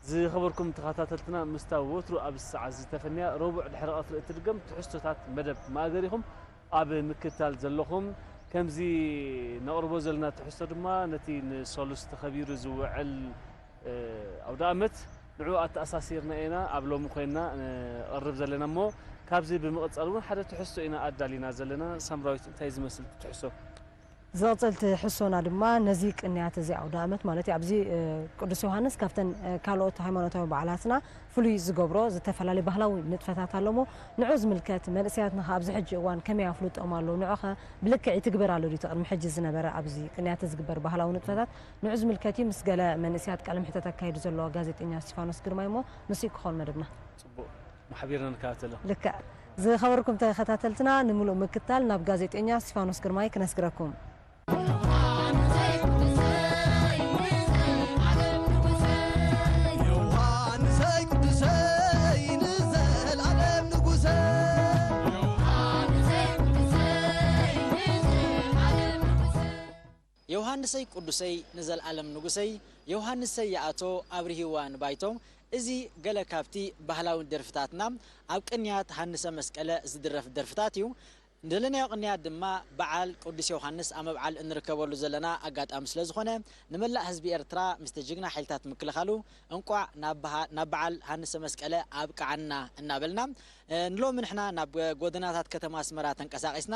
ዝኸበርኩም ተኸታተልትና፣ ምስታ ወትሩ ኣብ ሰዓት ዝተፈንያ ረቡዕ ድሕሪ ቀትሪ እትድገም ትሕዝቶታት መደብ ማእገር ኢኹም ኣብ ምክታል ዘለኹም። ከምዚ ነቕርቦ ዘለና ትሕዝቶ ድማ ነቲ ንሰሉስ ተኸቢሩ ዝውዕል፣ እ፣ ኣውደ ኣመት ንዑ ኣተኣሳሲርና ኢና ኣብ ሎሚ ኮይንና ንቐርብ ዘለና እሞ፣ ካብዚ ብምቕጻል እውን ሓደ ትሕዝቶ ኢና ኣዳሊና ዘለና። ሳምራዊት፣ እንታይ ዝመስል ትሕዝቶ? ዝቕጽል ትሕዝቶና ድማ ነዚ ቅንያት እዚ ኣውደ ኣመት ማለት እዩ። ኣብዚ፣ እ፣ ቅዱስ ዮሃንስ ካብተን፣ እ፣ ካልኦት ሃይማኖታዊ በዓላትና ፍሉይ ዝገብሮ ዝተፈላለዩ ባህላዊ ንጥፈታት ኣሎ እሞ፣ ንዑ ዝምልከት መንእሰያትና ከ ኣብዚ ሕጂ እዋን ከመይ ኣፍልጦም ኣሎ? ንዑ ከ ብልክዕ ይትግበር ኣሎ ድዩ እቲ ቅድሚ ሕጂ ዝነበረ ኣብዚ ቅንያት ዝግበር ባህላዊ ንጥፈታት? ንዑ ዝምልከት እዩ። ምስ ገለ መንእሰያት ቃለ መሕተት ኣካይዱ ዘሎ ጋዜጠኛ እስቲፋኖስ ግርማይ እሞ፣ ንሱ እዩ ክኸውን መደብና። ጽቡቕ፣ ማሕቢርና ንከታተሎ። ልክዕ። ዝኸበርኩም ተኸታተልትና፣ ንምሉእ ምክታል ናብ ጋዜጠኛ እስቲፋኖስ ግርማይ ክነስግረኩም። ዮሃንሰይ ቅዱሰይ ንዘልኣለም ንጉሰይ። ዮሃንሰይ ቅዱሰይ ንዘልኣለም ንጉሰይ፣ ዮሃንሰይ ይኣቶ ኣብርሂዋ ንባይቶ። እዚ ገለ ካብቲ ባህላዊ ደርፍታትና ኣብ ቅንያት ሃንሰ መስቀለ ዝድረፍ ደርፍታት እዩ። ንደለናዮ ቅንያት ድማ በዓል ቅዱስ ዮሃንስ ኣብ ምብዓል እንርከበሉ ዘለና ኣጋጣሚ ስለ ዝኾነ፣ ንመላእ ህዝቢ ኤርትራ ምስቲ ጅግና ሓይልታት ምክልኻሉ እንቋዕ ናብ በሃ-፣ ናብ በዓል ሃንሰ መስቀለ ኣብቅዓና እናበልና፣ እ፣ ንሎሚ ንሕና ናብ ጎደናታት ከተማ ኣስመራ ተንቀሳቒስና፣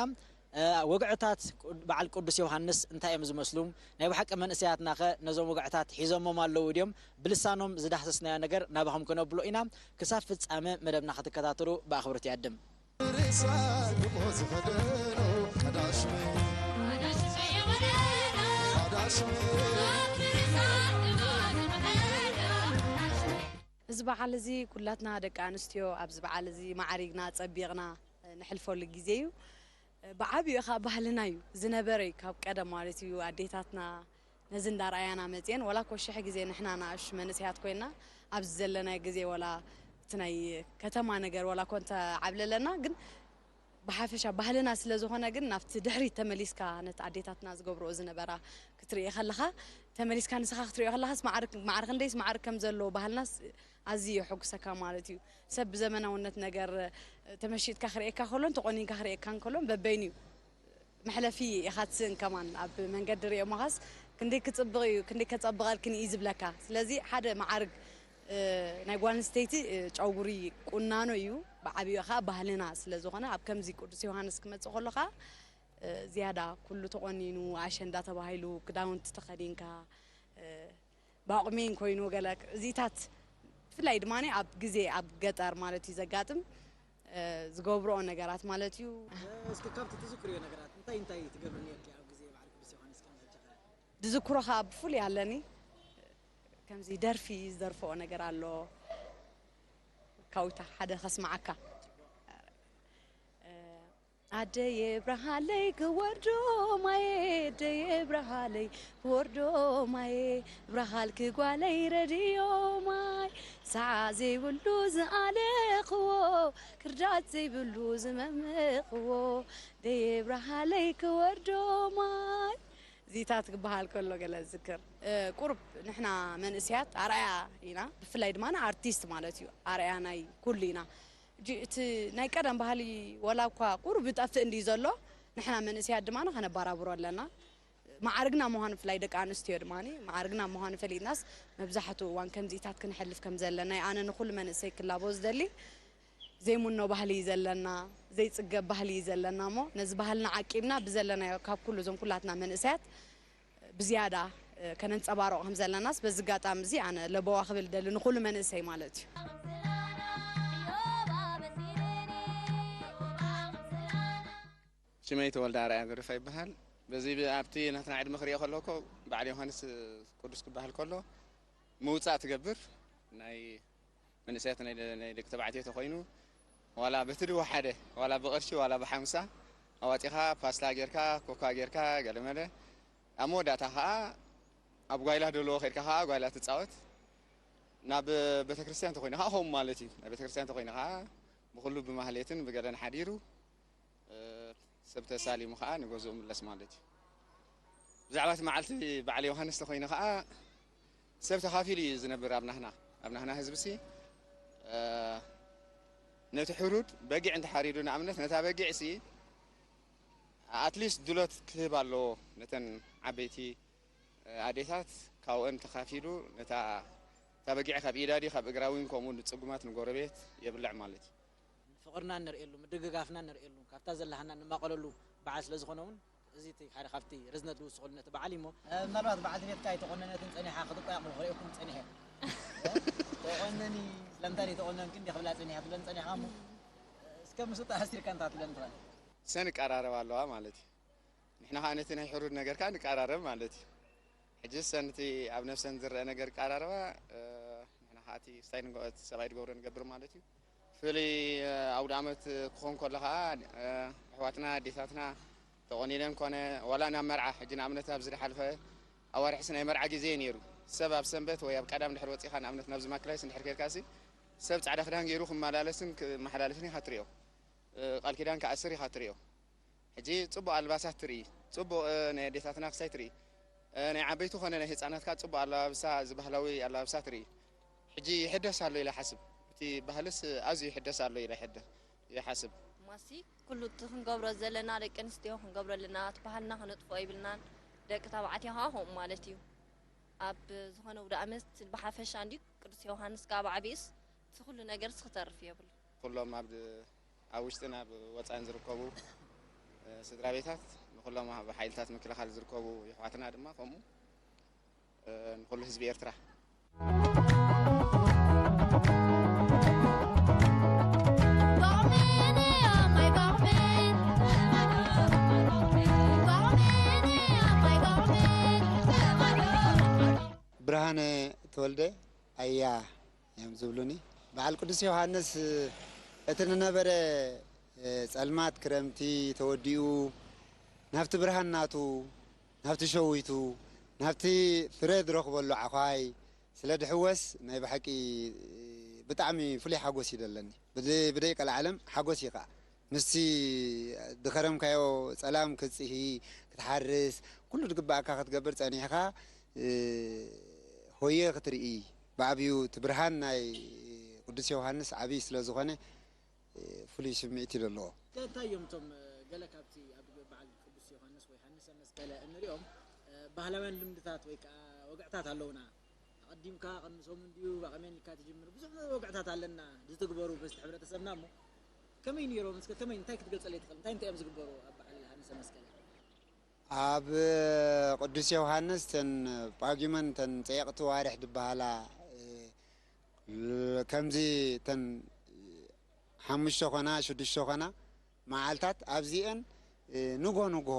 እ፣ ወግዕታት በዓል ቅዱስ ዮሃንስ እንታይ እዮም ዝመስሉ? ናይ ብሓቂ መንእሰያትናኸ ነዞም ወግዕታት ሒዞሞም ኣለዉ ድዮም? ብልሳኖም ዝዳህሰስናዮ ነገር ናባኹም ከነብሎ ኢና። ክሳብ ፍጻመ መደብና ክትከታተሉ ብኣኽብሮት ይዕድም። ሬሳ ግሞ ዝኸደኖ ቀዳሽመይ፣ ቀዳሽመይ፣ እዚ በዓል እዚ ኩላትና ደቂ ኣንስትዮ ኣብዚ በዓል እዚ ማዕሪግና ጸቢቕና ነሕልፈሉ ግዜ እዩ። ብዓቢኡ ኸኣ ባህልና እዩ ዝነበረ እዩ፣ ካብ ቀደም ማለት እዩ። ኣዴታትና ነዚ እንዳረኣያና መጽየን፣ ወላ እኮ ሽሕ ግዜ ንሕና ንኣሽቱ መንእሰያት ኮይንና ኣብዚ ዘለናዮ ግዜ፣ ወላ እቲ ናይ ከተማ ነገር ወላ እኮ እንተዓብለለና፣ ግን ብሓፈሻ ባህልና ስለ ዝኾነ ግን ናብቲ ድሕሪት ተመሊስካ ነቲ ኣዴታትና ዝገብርኦ ዝነበራ ክትርኢ ከለኻ፣ ተመሊስካ ንስኻ ክትሪኦ ከለኻስ ማዕረ፣ ማዕረ ክንደይስ ማዕረ ከም ዘለዎ ባህልናስ ኣዝዩ የሐጉሰካ ማለት እዩ። ሰብ ብዘመናውነት ነገር ተመሺጥካ ክርእየካ ከሎን ተቆኒንካ ክርእየካን ከሎን በበይኑ እዩ። መሕለፊ ኢኻ ትስእን ከማን ኣብ መንገዲ ርእዮ ምኻስ ክንደይ ክጽብቕ እዩ፣ ክንደይ ከጸብቐልክን እዩ ዝብለካ። ስለዚ ሓደ መዓርግ፣ እ፣ ናይ ጓል ኣንስተይቲ፣ እ፣ ጨጉሪ ቁናኖ እዩ። ብዓቢኡ ኸኣ ባህልና ስለ ዝኾነ ኣብ ከምዚ ቅዱስ ዮሃንስ ክመጽእ ከሎ ኸኣ፣ እ፣ ዝያዳ ኩሉ ተቆኒኑ ኣሸንዳ ተባሂሉ ክዳውንቲ ተኸዲንካ፣ እ፣ ብኣቑሜን ኮይኑ ገለ እዚታት ብፍላይ ድማ ኣብ ግዜ ኣብ ገጠር ማለት እዩ ዘጋጥም፣ እ፣ ዝገብርኦ ነገራት ማለት እዩ። እስኪ ካብቲ ትዝክርዮ ነገራት እንታይ እንታይ ትገብሪ ነርኪ ኣብ ግዜ በዓል ቅዱስ ዮሃንስ ከም ሕጂ ኸ? ዝዝክሮ ኸኣ ብፍሉይ ኣለኒ። ከምዚ ደርፊ ዝደርፍኦ ነገር ኣሎ። ካውታ ሓደ ከስምዓካ። እ፣ ኣደየ ብርሃለይ ክወርዶ ማየ፣ ኣደየ ብርሃለይ ክወርዶ ማየ፣ ብርሃልኪ ጓለይ ረድዮ ማይ፣ ሰዓ ዘይብሉ ዝኣለኽዎ፣ ክርዳት ዘይብሉ ዝመመኽዎ፣ ኣደየ ብርሃለይ ክወርዶ ማይ። ዚታት ክበሃል ከሎ ገለ ዝክር፣ እ፣ ቁሩብ ንሕና መንእሰያት ኣርኣያ ኢና፣ ብፍላይ ድማ ኣርቲስት ማለት እዩ፣ ኣርኣያ ናይ ኩሉ ኢና። ሕጂ እቲ ናይ ቀደም ባህሊ ወላ እኳ ቁሩብ ይጠፍእ እንድዩ ዘሎ፣ ንሕና መንእሰያት ድማ ከነባራብሮ ኣለና። ማዕርግና ምዃኑ፣ ብፍላይ ደቂ ኣንስትዮ ድማ ማዕርግና ምዃኑ ፈሊጥናስ መብዛሕትኡ እዋን ከምዚታት ክንሕልፍ ከም ዘለና እዩ። ኣነ ንኹሉ መንእሰይ ክላቦ ዝደሊ ዘይምኖ ባህሊ እዩ ዘለና፣ ዘይጽገብ ባህሊ እዩ ዘለና እሞ ነዚ ባህልና ዓቂብና ብዘለናዮ ካብ ኩሉ እዞም ኩላትና መንእሰያት ብዝያዳ፣ እ፣ ከነንጸባርቖ ከም ዘለናስ በዚ ኣጋጣሚ እዚ ኣነ ለበዋ ክብል ደሊ ንኹሉ መንእሰይ ማለት እዩ። ሽመይ ተወልደ ኣርኣያ ገረፋ ይበሃል። በዚ ብ-፣ ኣብቲ ናትና ዕድመ ክሪኦ ከለኹ በዓል ዮሃንስ ቅዱስ ክበሃል ከሎ ምውጻእ ትገብር ናይ መንእሰያት ናይ ደ-፣ ናይ ደቂ ተባዕትዮ ተኾይኑ ዋላ በቲ ድወሓደ ዋላ ብቕርሺ ዋላ ብሓምሳ ኣዋጺኻ ፓስታ ጌርካ ኮካ ጌርካ ገለመለ ኣብ መወዳእታ ኸኣ ኣብ ጓይላ ደለዎ ከድካ ኸኣ ጓይላ ትጻወት። ናብ ቤተክርስትያን ተኾይኑ ኸኣ ከምኡ ማለት እዩ። ናብ ቤተክርስትያን ተኾይኑ ኸኣ ብኹሉ ብማህሌትን ብገለን ሓዲሩ፣ እ፣ ሰብ ተሳሊሙ ኸኣ ንገዝኡ ምለስ ማለት እዩ። ብዛዕባ እቲ መዓልቲ በዓል ዮሃንስ ተኾይኑ ኸኣ ሰብ ተኻፊሉ እዩ ዝነብር ኣብ ናህና። ኣብ ናህና ህዝቢ ሲ ነቲ ሕሩድ በጊዕ እንተሓሪዱ ንኣብነት ነታ በጊዕ ሲ ኣትሊስት ድሎት ክህብ ኣለዎ ነተን ዓበይቲ ኣዴታት ካብአን ተኻፊሉ ነታ እታ በጊዕ ካብ ኢዳ ድዩ ካብ እግራ እውን ከምኡ ንፅጉማት ንጎረቤት የብልዕ ማለት እዩ። ፍቕርና ንርእየሉ ምድግጋፍና ንርእየሉ ካብታ ዘለሃና ንማቐለሉ በዓል ስለ ዝኾነ እውን እዚ እቲ ሓደ ካብቲ ርዝነት ዝውስኸሉ ነቲ በዓል እዩ እሞ ምናልባት በዓልቲ ቤትካ ኣይተቆነነትን ፀኒሓ ክትቋየቕ ክርእየኩም ፀኒሐ ተቆነኒ ስለምንታይ ዘይተቆነንኪ እንዲ ክብላ ፀኒሐ ትብለን ፀኒሕካ እሞ እስከ ምስኡ ተኣሲርካ እንታይ ትብለን ትኽእል ሰን ይቀራረባ ኣለዋ ማለት እዩ። ንሕና ከዓ ነቲ ናይ ሕሩድ ነገር ከዓ ንቀራረብ ማለት እዩ። ሕጂ ሰን እቲ ኣብ ነፍሰን ዝረአ ነገር ቀራረባ ንሕና ከዓ እቲ ስታይ ሰብኣይ ዝገብሮ ንገብር ማለት እዩ። ፍሉይ ኣውደ ዓመት ክኾን ከሎ ከዓ ኣሕዋትና ኣዴታትና ተቆኒነን ኮነ ዋላ ናብ መርዓ ሕጂ ንኣብነት ኣብዚ ዝሓለፈ ኣዋርሕሲ ናይ መርዓ ግዜ እዩ ነይሩ። ሰብ ኣብ ሰንበት ወይ ኣብ ቀዳም ድሕሪ ወፂኻ ንኣብነት ናብዚ ማክላይስ እንድሕር ከድካሲ ሰብ ፃዕዳ ክዳን ገይሩ ክመላለስን ክመሓላለፍን ኢኻ ትሪኦ። ቃል ኪዳን ክኣስር ኢኻ ትሪኦ። ሕጂ ፅቡቕ ኣልባሳት ትርኢ፣ ፅቡቕ ናይ ኣዴታትና ክሳይ ትርኢ፣ ናይ ዓበይቲ ኮነ ናይ ህፃናት ከዓ ፅቡቕ ኣለባብሳ፣ እዚ ባህላዊ ኣለባብሳ ትርኢ። ሕጂ ይሕደስ ኣሎ ኢለ ሓስብ። እቲ ባህልስ ኣዝዩ ይሕደስ ኣሎ ኢለ ይሕደ- ይሓስብ። ማሲ ኩሉ እቲ ክንገብሮ ዘለና ደቂ ኣንስትዮ ክንገብሮ ኣለና። እቲ ባህልና ከነጥፍኦ ይብልናን ደቂ ተባዕትዮ ከዓ ከምኡ ማለት እዩ። ኣብ ዝኾነ ውደ ኣመት ብሓፈሻ እንዲ ቅዱስ ዮሃንስ ከዓ ብዓብይስ እቲ ኩሉ ነገርስ ክተርፍ የብሉ። ኩሎም ኣብ ኣብ ውሽጥን ኣብ ወፃእን ዝርከቡ ስድራ ቤታት ንኩሎም ኣብ ሓይልታት ምክልኻል ዝርከቡ የሕዋትና ድማ ከምኡ ንኩሉ ህዝቢ ኤርትራ ብርሃነ ተወልደ ኣያ እዮም ዝብሉኒ። በዓል ቅዱስ ዮሃንስ እቲ ንነበረ ጸልማት ክረምቲ ተወዲኡ ናብቲ ብርሃን ናቱ ናብቲ ሸዊቱ ናብቲ ፍረ ዝረኽበሉ ዓዃይ ስለ ድሕወስ ናይ ብሓቂ ብጣዕሚ ፍሉይ ሓጎስ እዩ ዘለኒ። ብደይ ቀልዓለም ሓጎስ እዩ ከዓ ምስቲ ዝኸረምካዮ ጸላም ክትጽሂ ክትሓርስ ኩሉ ዝግባኣካ ክትገብር ጸኒሕኻ ሆየ ክትርኢ ብዓብዩ እቲ ብርሃን ናይ ቅዱስ ዮሃንስ ዓብይ ስለ ዝኾነ ፍሉይ ስምዒት እዩ ዘለዎ። እንታይ እዮም እቶም ገለ ካብቲ ኣብ በዓል ቅዱስ ዮሃንስ ወይ ሃንሰ መስቀለ እንሪኦም ባህላውያን ልምድታት ወይ ከዓ ወግዕታት ኣለውና። ኣቐዲምካ ቅድሚ ሰሙን ድዩ ብኣቐመን ኢልካ ትጅምር ብዙሕ ወግዕታት ኣለና ዝትግበሩ በዝቲ ሕብረተሰብና እሞ ከመይ ነይሮም እስከ ከመይ እንታይ ክትገልፀለይ ትኽእል እንታይ እንታይ እዮም ዝግበሩ ኣብ በዓል ሃንሰ መስቀለ ኣብ ቅዱስ ዮሃንስ ተን ጳጉመን ተን ፀየቕቲ ዋርሕ ዝበሃላ ከምዚ ተን ሓሙሽተ ኾና ሽዱሽተ ኾና መዓልታት ኣብዚአን ንጎ ንጎ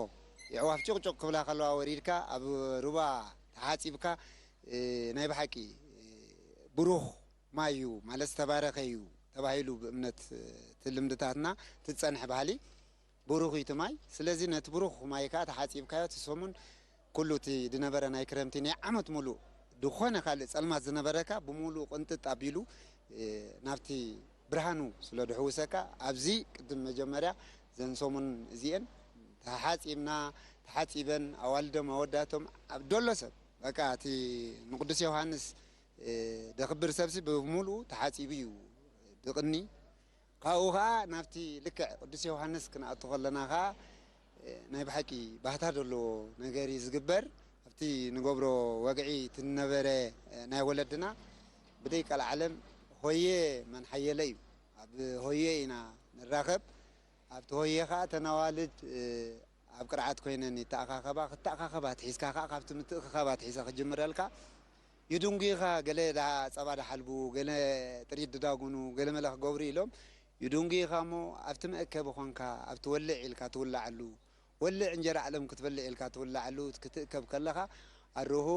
የዕዋፍ ጭቕጭቕ ክብላ ከለዋ ወሪድካ ኣብ ሩባ ተሓፂብካ ናይ ብሓቂ ብሩኽ ማይ እዩ ማለት ዝተባረኸ እዩ ተባሂሉ ብእምነት እቲ ልምድታትና ትፀንሕ ባህሊ ብሩኽ እዩ እቲ ማይ። ስለዚ ነቲ ብሩኽ ማይ ከዓ ተሓፂብካዮ እቲ ሰሙን ኩሉ እቲ ዝነበረ ናይ ክረምቲ ናይ ዓመት ሙሉእ ዝኾነ ካልእ ፀልማት ዝነበረካ ብሙሉእ ቅንጥጥ ኣቢሉ ናብቲ ብርሃኑ ስለ ድሕውሰካ ኣብዚ ቅድም መጀመርያ ዘን ሰሙን እዚአን ተሓፂብና ተሓፂበን ኣዋልዶም ኣወዳቶም ኣብ ደሎ ሰብ በቃ እቲ ንቅዱስ ዮሃንስ ደኽብር ሰብሲ ብሙሉኡ ተሓፂቡ እዩ ድቕኒ ካብኡ ኸዓ ናብቲ ልክዕ ቅዱስ ዮሃንስ ክንኣቱ ከለና ኸዓ ናይ ብሓቂ ባህታ ዘለዎ ነገር እዩ ዝግበር ኣብቲ ንገብሮ ወግዒ ትነበረ ናይ ወለድና ብደይ ቀልዓለም ሆየ መን ሓየለ እዩ ኣብ ሆየ ኢና ንራኸብ ኣብቲ ሆየ ኸዓ ተናዋልድ ኣብ ቅርዓት ኮይነን ይተኣኻኸባ ክተኣኻኸባ ትሒዝካ ከዓ ካብቲ ምትእኽኻባ ትሒዘ ክጅምረልካ ይድንጉይኻ ገለ ጸባ ድሓልቡ ገለ ጥሪት ድዳጉኑ ገለ መለ ክገብሩ ኢሎም ይድንጉይኻ እሞ ኣብቲ መእከቢ ኾንካ ኣብቲ ወልዕ ኢልካ ትውላዓሉ ወልዕ እንጀራ ዓለም ክትበልዕ ኢልካ ትውላዓሉ ክትእከብ ከለኻ ኣርሆ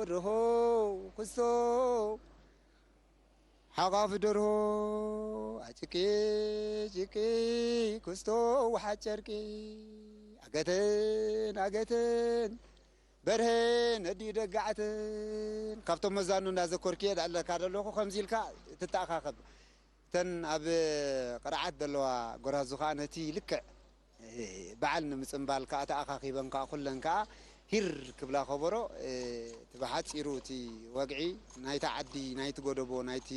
ኣርሆ ክስቶ ሓቋፊ ደርሆ ኣጭቂ ጭቂ ክስቶ ውሓት ጨርቂ ኣገተን ኣገተን በርሀን ኣዲኡ ደጋዕተን ካብቶም መዛኑ እንዳዘኮርክየ ኣለካ ዘለኹ ከምዚ ኢልካ ትተኣኻኸብ እተን ኣብ ቅርዓት ዘለዋ ጎራዙ ከዓ ነቲ ልክዕ በዓል ንምፅምባል ከዓ ተኣኻኺበን ከዓ ኩለን ከዓ ሂር ክብላ ከበሮ እቲ ብሓፂሩ እቲ ወግዒ ናይቲ ዓዲ ናይቲ ጎደቦ ናይቲ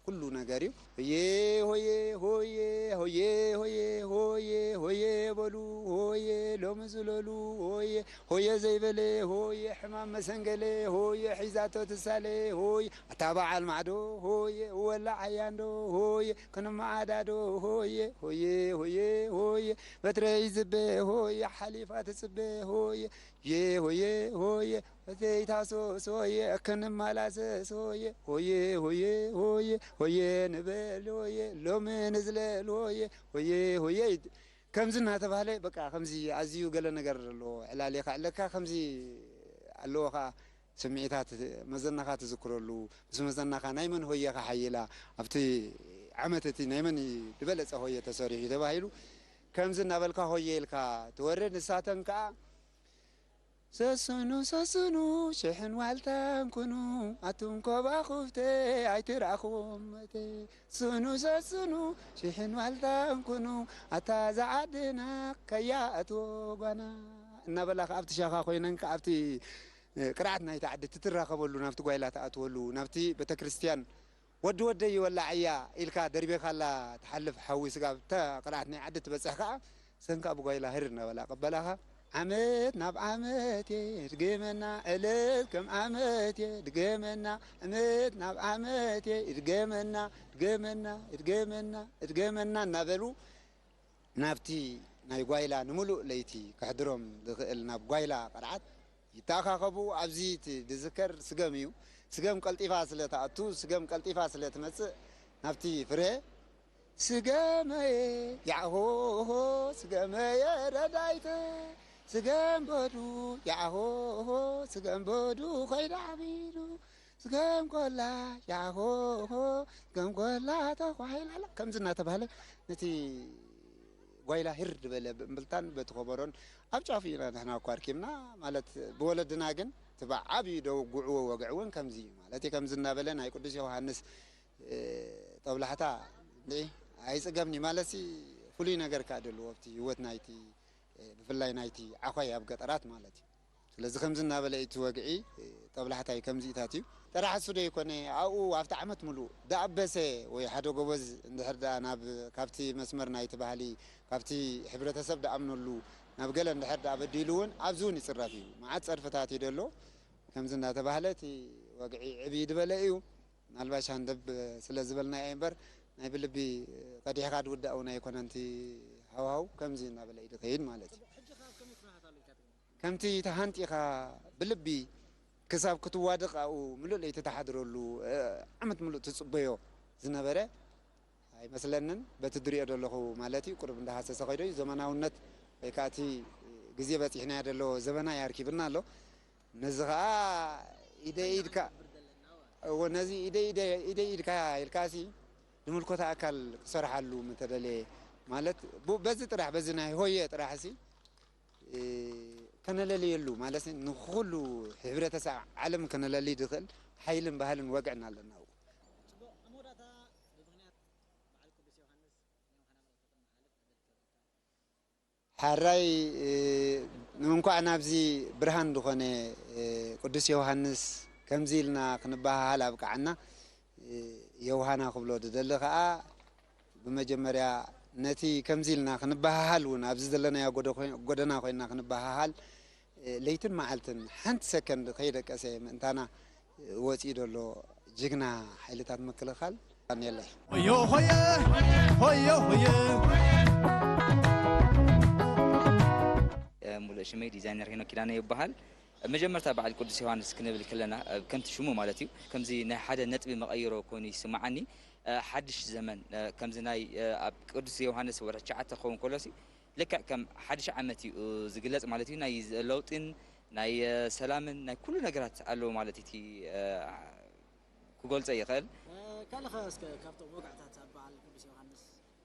ኩሉ ነገር እዩ። ሆየ ሆየ ሆየ ሆየ ሆየ ሆየ ሆየ በሉ ሆየ ሎሚ ዝለሉ ሆየ ሆየ ዘይበለ ሆየ ሕማም መሰንገለ ሆየ ሒዛቶ ትሳለ ሆየ ኣታ በዓል ማዕዶ ሆየ ወላ ዓያንዶ ሆየ ክንመዓዳዶ ሆየ ሆየ ሆየ ሆየ በትረይ ዝበ ሆየ ሓሊፋ ትጽበ ሆየ ዬ ሆየ ሆየ ሆየ ሆየ ሆየ ሆየ ሆየ ንበል ሆየ ሆየ ንዝለል ሆየ ሆየ ሆየ ከምዚ እናተባህለ በቃ ከምዚ ኣዝዩ ገለ ነገር ኣለዎ ዕላል የካዕለካ ከምዚ ኣለዎ ከዓ ስምዒታት መዘናኻ ትዝክረሉ ምስ መዘናኻ ናይ መን ሆየኻ ሓይላ ኣብቲ ዓመት እቲ ናይ መን ዝበለፀ ሆየ ተሰሪሑ ተባሂሉ ከምዚ እናበልካ ሆየ ኢልካ ትወርድ ንሳተን ከዓ ሰስኑ ሰስኑ ሽሕን ዋልታን ኩኑ ኣቱም ኮባኹብተ ኣይትረኣኽዎም መተ ስኑ ሰስኑ ሽሕን ዋልታን ኩኑ ኣታ ዝዓድና ከያ ኣትዎ ጓና እናበላ ከ ኣብቲ ሻኻ ኮይነን ከ ኣብቲ ቅርዓት ናይቲ ዓዲ ትትራኸበሉ ናብቲ ጓይላ ትኣትወሉ ናብቲ ቤተክርስትያን ወዲ ወደይ ይወላዕ እያ ኢልካ ደርቤካላ ትሓልፍ ሓዊ ስጋብ እታ ቅርዓት ናይ ዓዲ ትበፅሕ ከዓ ሰንካ ብጓይላ ህር እናበላ ቀበላኻ ዓመት ናብ ዓመት እየ ድገመና ዕለት ከም ዓመት እየ ድገመና ዓመት ናብ ዓመት እየ ድገመና ድገመና ድገመና ድገመና እናበሉ ናብቲ ናይ ጓይላ ንምሉእ ለይቲ ከሕድሮም ዝኽእል ናብ ጓይላ ቅርዓት ይተኣኻኸቡ። ኣብዚ እቲ ዝዝከር ስገም እዩ። ስገም ቀልጢፋ ስለ ትኣቱ፣ ስገም ቀልጢፋ ስለ ትመጽእ ናብቲ ፍረ ስገመየ ያሆሆ ስገመየ ረዳይተ ስገም በዱ ያሆሆ ስገም በዱ ኮይዳ ዓቢዱ ስገም ኮላ ያሆሆ ስገም ኮላ ተኳሒላላ ከምዚ እናተባህለ ነቲ ጓይላ ሂር ዝበለ ብእምብልታን በቲ ከበሮን ኣብ ጫፉ ኢና ንሕና እኳ ኣርኪብና ማለት ብወለድና ግን እቲ ብዓብዩ ደውግዕዎ ወግዒ እውን ከምዚ እዩ ማለት እዩ ከምዚ እናበለ ናይ ቅዱስ ዮሃንስ ጦብላሕታ ንዒ ኣይፅገምኒ ማለት ሲ ፍሉይ ነገር ከዓ ደልዎ ኣብቲ ህይወት ናይቲ ብፍላይ ናይቲ ዓኾይ ኣብ ገጠራት ማለት እዩ ስለዚ ከምዚ እናበለ እቲ ወግዒ ጠብላሕታይ ከምዚኢታት እዩ። ጥራሕ እሱ ዶ ይኮነ ኣብኡ ኣብቲ ዓመት ሙሉእ ደኣበሰ ወይ ሓደ ጎበዝ እንድሕር ደኣ ናብ ካብቲ መስመር ናይቲ ባህሊ ካብቲ ሕብረተሰብ ደኣምነሉ ናብ ገለ እንድሕር ደኣ በዲሉ እውን ኣብዚ እውን ይፅረፍ እዩ። መዓት ፀርፍታት እዩ ደሎ ከምዚ እናተባህለ እቲ ወግዒ ዕብይ ድበለ እዩ። ምናልባሽ ሃንደብ ስለ ዝበልና እየ እምበር ናይ ብልቢ ቀዲሕካ ድውዳእ እውን ኣይኮነንቲ ሃውሃው ከምዚ እናበለ እዩ ድኸይድ ማለት እዩ። ከምቲ ተሃንጢኻ ብልቢ ክሳብ ክትዋድቕ ኣብኡ ምሉእ ለይቲ ትሓድረሉ ዓመት ምሉእ ትጽበዮ ዝነበረ ኣይመስለንን። በቲ ዝሪኦ ዘለኹ ማለት እዩ። ቁሩብ እንዳሃሰሰ ከይዶ እዩ። ዘመናውነት ወይ ከዓ እቲ ግዜ በፂሕናዮ ዘሎ ዘበና ይኣርኪብና ኣሎ። ነዚ ከዓ ኢደ ኢድካ እዎ ነዚ ኢደ ኢደ ኢደ ኢድካ ኢልካሲ ንምልኮታ ኣካል ክሰርሓሉ ምተደለየ ማለት በዚ ጥራሕ በዚ ናይ ሆየ ጥራሕ ሲ ከነለልየሉ ማለት ንኩሉ ሕብረተሰብ ዓለም ከነለልይ ዝኽእል ሓይልን ባህልን ወግዕን ኣለና። ሓራይ እንኳዕ ናብዚ ብርሃን ዝኾነ ቅዱስ ዮሃንስ ከምዚ ኢልና ክንበሃሃል ኣብቅዓና። ዮሃና ክብሎ ዝደሊ ከዓ ብመጀመርያ ነቲ ከምዚ ኢልና ክንበሃሃል እውን ኣብዚ ዘለናዮ ጎደና ኮይንና ክንበሃሃል ለይትን መዓልትን ሓንቲ ሰከንድ ከይደቀሰ ምእንታና ወፂኡ ዘሎ ጅግና ሓይልታት ምክልኻል ዳንኤል እዩ። ሆየ ሆየ ሆየ ሆየ ሙሉእ ሽመይ ዲዛይነር ሄኖክ ኪዳነ ይበሃል። መጀመርታ በዓል ቅዱስ ዮሃንስ ክንብል ከለና ከምቲ ሽሙ ማለት እዩ ከምዚ ናይ ሓደ ነጥቢ መቐይሮ ኮይኑ ይስምዓኒ። ሓድሽ ዘመን ከምዚ ናይ ኣብ ቅዱስ ዮሃንስ ወርሒ ትሽዓተ ክኸውን ከሎሲ ልክዕ ከም ሓድሽ ዓመት እዩ ዝግለፅ ማለት እዩ። ናይ ለውጢን ናይ ሰላምን ናይ ኩሉ ነገራት ኣለዎ ማለት እቲ ክገልፆ ይኽእል። ካልኸ እስከ ካብቶም ወግዕታት ኣብ በዓል ቅዱስ ዮሃንስ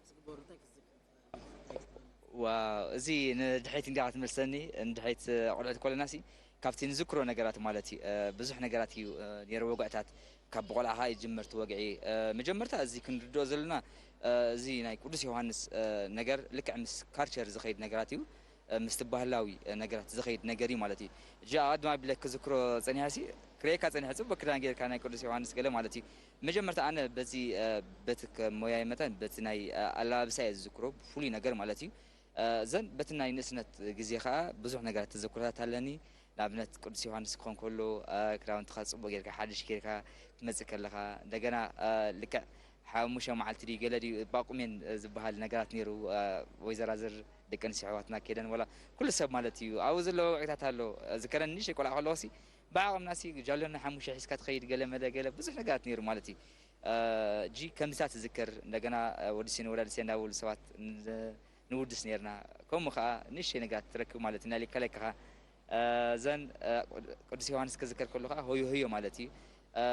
ዝግበሩ እንታይ ክትዝክር ትኽእል? እንታይ ክትብል? ዋው እዚ ንድሕሪት እንዲኻ ትመልሰኒ ንድሕሪት ቆልዑት ኮለና ሲ ካብቲ ንዝክሮ ነገራት ማለት እዩ ብዙሕ ነገራት እዩ ነይሩ ወግዕታት ካብ ብቆልዓኻ ይጅምር እቲ ወግዒ መጀመርታ እዚ ክንርድኦ ዘለና እዚ ናይ ቅዱስ ዮሃንስ ነገር ልክዕ ምስ ካልቸር ዝኸይድ ነገራት እዩ ምስቲ ባህላዊ ነገራት ዝኸይድ ነገር እዩ ማለት እዩ። እጂ ኣቐድም ኣቢለ ክዝክሮ ጸኒሐ ሲ ክርእየካ ጸኒሐ፣ ጽቡቅ ክዳን ጌርካ ናይ ቅዱስ ዮሃንስ ገለ ማለት እዩ። መጀመርታ ኣነ በዚ በቲ ከም ሞያይ መጠን በቲ ናይ ኣለባብሳ እየ ዝዝክሮ ብፍሉይ ነገር ማለት እዩ። ዘን በቲ ናይ ንእስነት ግዜ ከኣ ብዙሕ ነገራት ተዘክሮታት ኣለኒ። ንኣብነት ቅዱስ ዮሃንስ ክኾን ከሎ ክዳውንትኻ ጽቡቅ ጌርካ ሓድሽ ጌርካ ክትመጽእ ከለኻ እንደገና ልክዕ ሓሙሽተ መዓልቲ ድዩ ገለ ድዩ ባቁሜን ዝበሃል ነገራት ነይሩ። ወይዘራዝር ደቂ ኣንስትዮ ኣሕዋትና ከይደን ወላ ኩሉ ሰብ ማለት እዩ ኣብኡ ዘለዎ ወግዕታት ኣሎ። ዝከረኒ ንእሽተይ ቆልዓ ከለኹ ሲ ብዓቕምና ሲ ጃሎና ሓሙሽተ ሒዝካ ትኸይድ ገለ መለ ገለ ብዙሕ ነገራት ነይሩ ማለት እዩ። እጂ ከምዚታት ዝዝከር እንደገና ወዲ ሴን ወላዲ ሴን እንዳበሉ ሰባት ንውድስ ነርና። ከምኡ ከዓ ንእሽተይ ነገራት ትረክብ ማለት እዩ ናይ ለካ ለካኻ። እዘን ቅዱስ ዮሃንስ ክዝከር ከሎ ከዓ ሆዮ ሆዮ ማለት እዩ።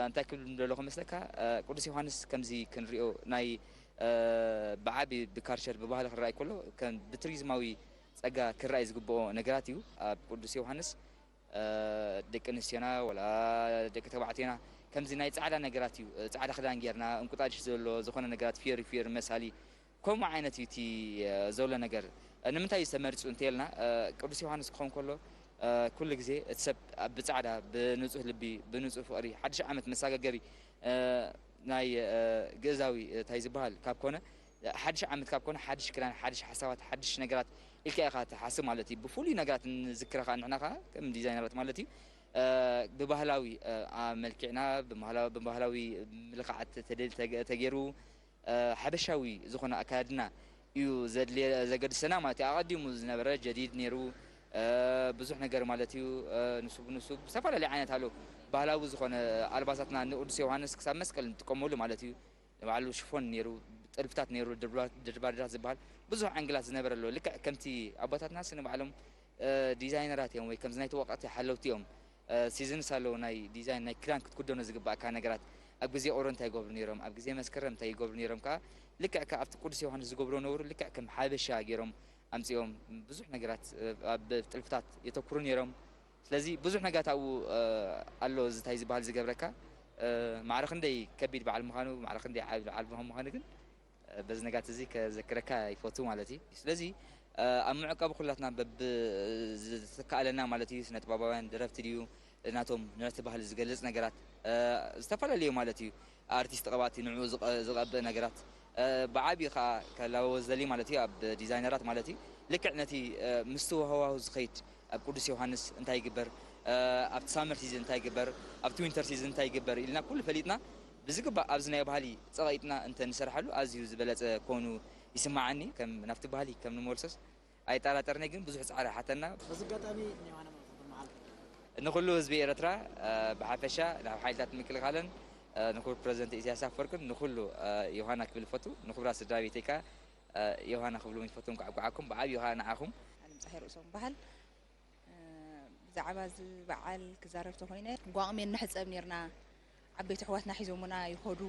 እንታይ ክብል ደለኹ መስለካ? ቅዱስ ዮሃንስ ከምዚ ክንሪኦ ናይ ብዓቢ ብካርሸር ብባህሊ ክረኣይ ከሎ ከም ብቱሪዝማዊ ጸጋ ክረኣይ ዝግብኦ ነገራት እዩ። ኣብ ቅዱስ ዮሃንስ ደቂ ኣንስትዮና ወላ ደቂ ተባዕትዮና ከምዚ ናይ ጻዕዳ ነገራት እዩ። ጻዕዳ ክዳን ጌርና እንቁጣድሽ ዘሎ ዝኾነ ነገራት ፊዮሪ ፊዮሪ መሳሊ ከምኡ ዓይነት እዩ እቲ ዘሎ ነገር። ንምንታይ እዩ ተመሪጹ እንተልና ቅዱስ ዮሃንስ ክኸውን ከሎ ኩሉ ግዜ እቲ ሰብ ብጻዕዳ ብንጹህ ልቢ ብንጹህ ፍቕሪ ሓድሽ ዓመት መሳጋገሪ ናይ ግእዛዊ እንታይ ዝበሃል ካብ ኮነ ሓድሽ ዓመት ካብ ኮነ ሓድሽ ክዳን ሓድሽ ሓሳባት ሓድሽ ነገራት ኢልካ ኢኻ ትሓስብ ማለት እዩ። ብፍሉይ ነገራት ንዝክረ ከዓ ንሕና ከዓ ከም ዲዛይነራት ማለት እዩ ብባህላዊ መልክዕና ብባህላዊ ምልክዓት ተገይሩ ሓበሻዊ ዝኾነ ኣካያድና እዩ ዘድልየ ዘገድሰና ማለት እዩ። ኣቐዲሙ ዝነበረ ጀዲድ ነይሩ ብዙሕ ነገር ማለት እዩ። ንሱ ብንሱ ዝተፈላለዩ ዓይነት ኣሎ ባህላዊ ዝኾነ ኣልባሳትና ንቅዱስ ዮሃንስ ክሳብ መስቀል ንጥቀመሉ ማለት እዩ። ንባዕሉ ሽፎን ነይሩ ጥልፍታት ነይሩ ድርባድራት ዝበሃል ብዙሕ ዓንግላት ዝነበረ ኣሎ። ልክዕ ከምቲ ኣቦታትና ሲ ንባዕሎም ዲዛይነራት እዮም ወይ ከምዚ ናይቲ ወቕቲ ሓለውቲ እዮም። ሲዝንስ ኣለዉ ናይ ዲዛይን ናይ ክዳን ክትክደኖ ዝግባእካ ነገራት ኣብ ግዜ ኦሮ እንታይ ይገብሩ ነይሮም ኣብ ግዜ መስከረም እንታይ ይገብሩ ነይሮም ከዓ ልክዕ ከ ኣብቲ ቅዱስ ዮሃንስ ዝገብሮ ነበሩ ልክዕ ከም ሓበሻ ገይሮም ኣምፅኦም ብዙሕ ነገራት ኣብ ጥልፍታት የተኩሩ ነይሮም። ስለዚ ብዙሕ ነገራት ኣብኡ ኣሎ እዚ እንታይ ዝበሃል ዝገብረካ ማዕረ ክንደይ ከቢድ በዓል ምዃኑ ማዕረ ክንደይ ዓቢ በዓል ምዃኑ ግን በዚ ነጋት እዚ ከዘክረካ ይፈቱ ማለት እዩ። ስለዚ ኣብ ምዕቃቡ ኩላትና በብ ዝተካኣለና ማለት እዩ ስነ ጥበባውያን ደረፍቲ ድዩ ናቶም ንዕቲ ባህሊ ዝገልጽ ነገራት ዝተፈላለዩ ማለት እዩ ኣርቲስት ቀባእቲ ንዕኡ ዝቐብእ ነገራት ብዓብዩ ከዓ ከላወዘሊ ማለት እዩ ኣብ ዲዛይነራት ማለት እዩ ልክዕ ነቲ ምስቲ ሃዋሁ ዝኸይድ ኣብ ቅዱስ ዮሃንስ እንታይ ይግበር ኣብቲ ሳመር ሲዝን እንታይ ይግበር ኣብቲ ዊንተር ሲዝን እንታይ ይግበር ኢልና ኩሉ ፈሊጥና ብዝግባእ ኣብዚ ናይ ባህሊ ፀቐይጥና እንተ ንሰርሓሉ ኣዝዩ ዝበለፀ ኮኑ ይስማዓኒ ከም ናብቲ ባህሊ ከም ንመልሶስ ኣይጠራጠርኒ ግን ብዙሕ ፃዕሪ ሓተና በዚ ኣጋጣሚ ንኩሉ ህዝቢ ኤረትራ ብሓፈሻ ናብ ሓይልታት ምክልኻልን ንክቡር ፕረዚደንት ኢሳያስ ኣፈወርቅን ንኩሉ ዮሃና ክብል ይፈቱ ንክቡራት ስድራ ቤተይ ከኣ ዮሃና ክብሉ ይፈቱ እንኳዕ ጓዓኩም ብዓብዩ ከኣ ንዓኹም ኣለም ፀሐይ ርእሶም በሃል ብዛዕባ እዚ በዓል ክዛረብ ተኮይነ ጓቕሜን ንሕፀብ ነርና ዓበይቲ ኣሕዋትና ሒዞሙና ይኸዱ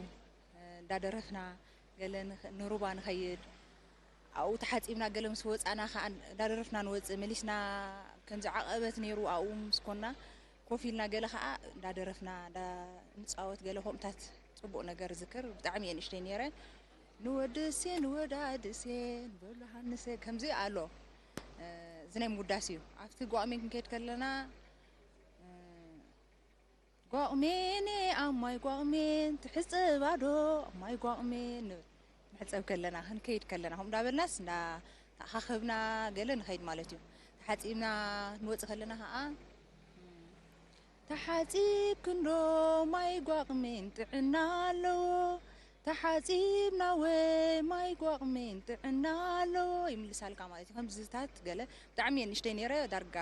እንዳደረፍና ገለ ንሩባ ንኸይድ ኣብኡ ተሓፂብና ገለ ምስ ወፃና ከዓ እንዳደረፍና ንወፅእ መሊስና ከምዚ ዓቐበት ነይሩ ኣብኡ ምስ ኮና ኮፍ ኢልና ገለ ከዓ እንዳደረፍና ንፃወት ገለ ከምኡታት ፅቡቅ ነገር ዝክር ብጣዕሚ እየ ንእሽተይ ነይረ ንወድሴ ንወዳድሴ ንበሉ ሃንሰ ከምዚ ኣሎ እዚ ናይ ምውዳስ እዩ ኣብቲ ጓሜን ክንከይድ ከለና ጓቕሜን ኣብ ማይ ጓቕሜን ትሕፅባ ዶ ኣብ ማይ ጓቕሜን ንብል ንሕፀብ ከለና ክንከይድ ከለና ከምኡ እንዳበልናስ እንዳተኣኻኸብና ገለ ንኸይድ ማለት እዩ ተሓፂብና ክንወፅእ ከለና ከዓ ተሓፂብ ክንዶ ማይ ጓቕሜን ጥዕና ኣለዎ ተሓፂብና ወ ማይ ጓቕሜን ጥዕና ኣለዎ ይምልሳልካ ማለት እዩ ከምዝታት ገለ ብጣዕሚ እየ ንእሽተይ ነይረ ዳርጋ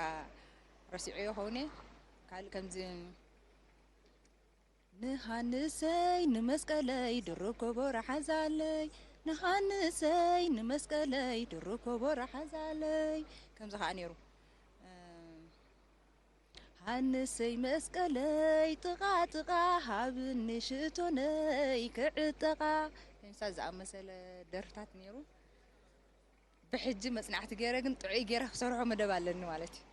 ረሲዑ ይኸውን ካልእ ከምዚ ንሃንሰይ ንመስቀለይ ድርብ ከበሮ ሓዛለይ ንሃንሰይ ንመስቀለይ ድርብ ከበሮ ሓዛለይ ከምዚ ከዓ ነይሩ ሃንሰይ መስቀለይ ጥቓ ጥቓ ሃብኒ ሽእቶነይ ክዕጠቓ ከምሳ ዝኣመሰለ ደርፍታት ነይሩ ብሕጂ መፅናዕቲ ገይረ ግን ጥዑይ ገይረ ክሰርሖ መደብ ኣለኒ ማለት እዩ።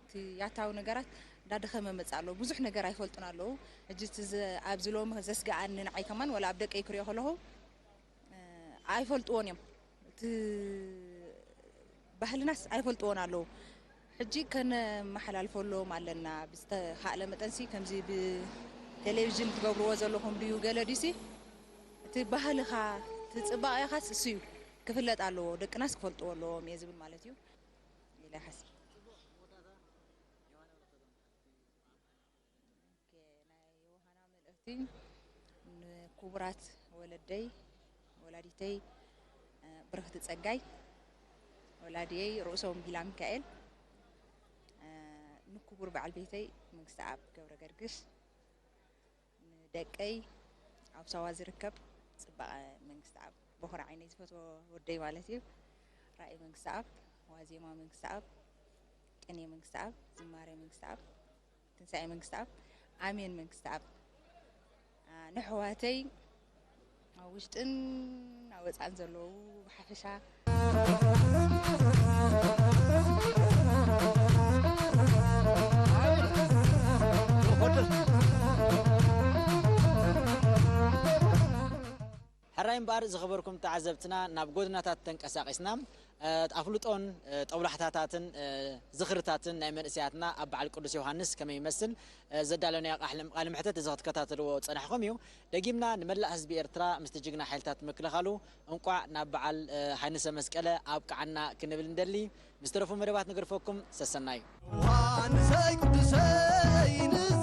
እቲ ያታዊ ነገራት እንዳደኸመ መፅእ ኣለዎ። ብዙሕ ነገር ኣይፈልጡን ኣለዉ። ሕጂ እቲ ኣብዚ ሎሚ ዘስግኣኒ ንዓይ ከማን ወላ ኣብ ደቀይ ክሪኦ ከለኹ ኣይፈልጥዎን እዮም። እቲ ባህልናስ ኣይፈልጥዎን ኣለዉ። ሕጂ ከነመሓላልፈሎም ኣለና። ብዝተኻእለ መጠንሲ ከምዚ ብቴሌቪዥን ትገብርዎ ዘለኹም ድዩ ገለ ድዩሲ እቲ ባህልኻ እቲ ጽባቐኻስ እሱ እዩ ክፍለጥ ኣለዎ፣ ደቅናስ ክፈልጥዎ ኣለዎም እየ ዝብል ማለት እዩ ኢለ ይሓስብ። ኦኬ፣ ናይ ዮሃና መልእኽቲ ንክቡራት ወለደይ፣ ወላዲተይ፣ እ፣ ብርኽቲ ጸጋይ፣ ወላዲየይ ርእሶም ቢላ ሚካኤል፣ እ፣ ንክቡር በዓል ቤተይ መንግስቲ ኣብ ገብረ ገርግሽ፣ ንደቀይ ኣብ ሳዋ ዝርከብ ጽባቐ መንግስቲ ኣብ በኹሪ ዓይነይ ዝፈትዎ ወደይ ማለት እዩ። ራእይ መንግስቲ ኣብ፣ ዋዜማ መንግስቲ ኣብ፣ ቅኔ መንግስቲ ኣብ፣ ዝማሬ መንግስቲ ኣብ፣ ትንሳኤ መንግስቲ ኣብ፣ ኣሜን መንግስቲ ኣብ። አ፣ ንሕዋተይ ኣብ ውሽጥን ኣብ ወፃእን ዘለዉ ብሓፈሻ ሕራይ እምበኣር ዝኸበርኩም ተዓዘብትና ናብ ጎደናታት ተንቀሳቒስና፣ እ፣ ኣፍልጦን፣ እ፣ ጠብላሕታታትን፣ እ፣ ዝኽርታትን ናይ መንእሰያትና ኣብ በዓል ቅዱስ ዮሃንስ ከመይ ይመስል፣ እ፣ ዘዳለናዮ ቃል-፣ ቃለ መሕተት እዚ ክትከታተልዎ ጸናሕኩም እዩ። ደጊምና ንመላእ ህዝቢ ኤርትራ ምስቲ ጅግና ሓይልታት ምክልኻሉ እንቋዕ ናብ በዓል፣ እ፣ ሃንሰ መስቀለ ኣብቅዓና ክንብል እንደሊ። ምስ ተረፉ መደባት ንገርፈኩም። ሰሰናዩ። ዮሃንሰይ ቅዱሰይ ንዘ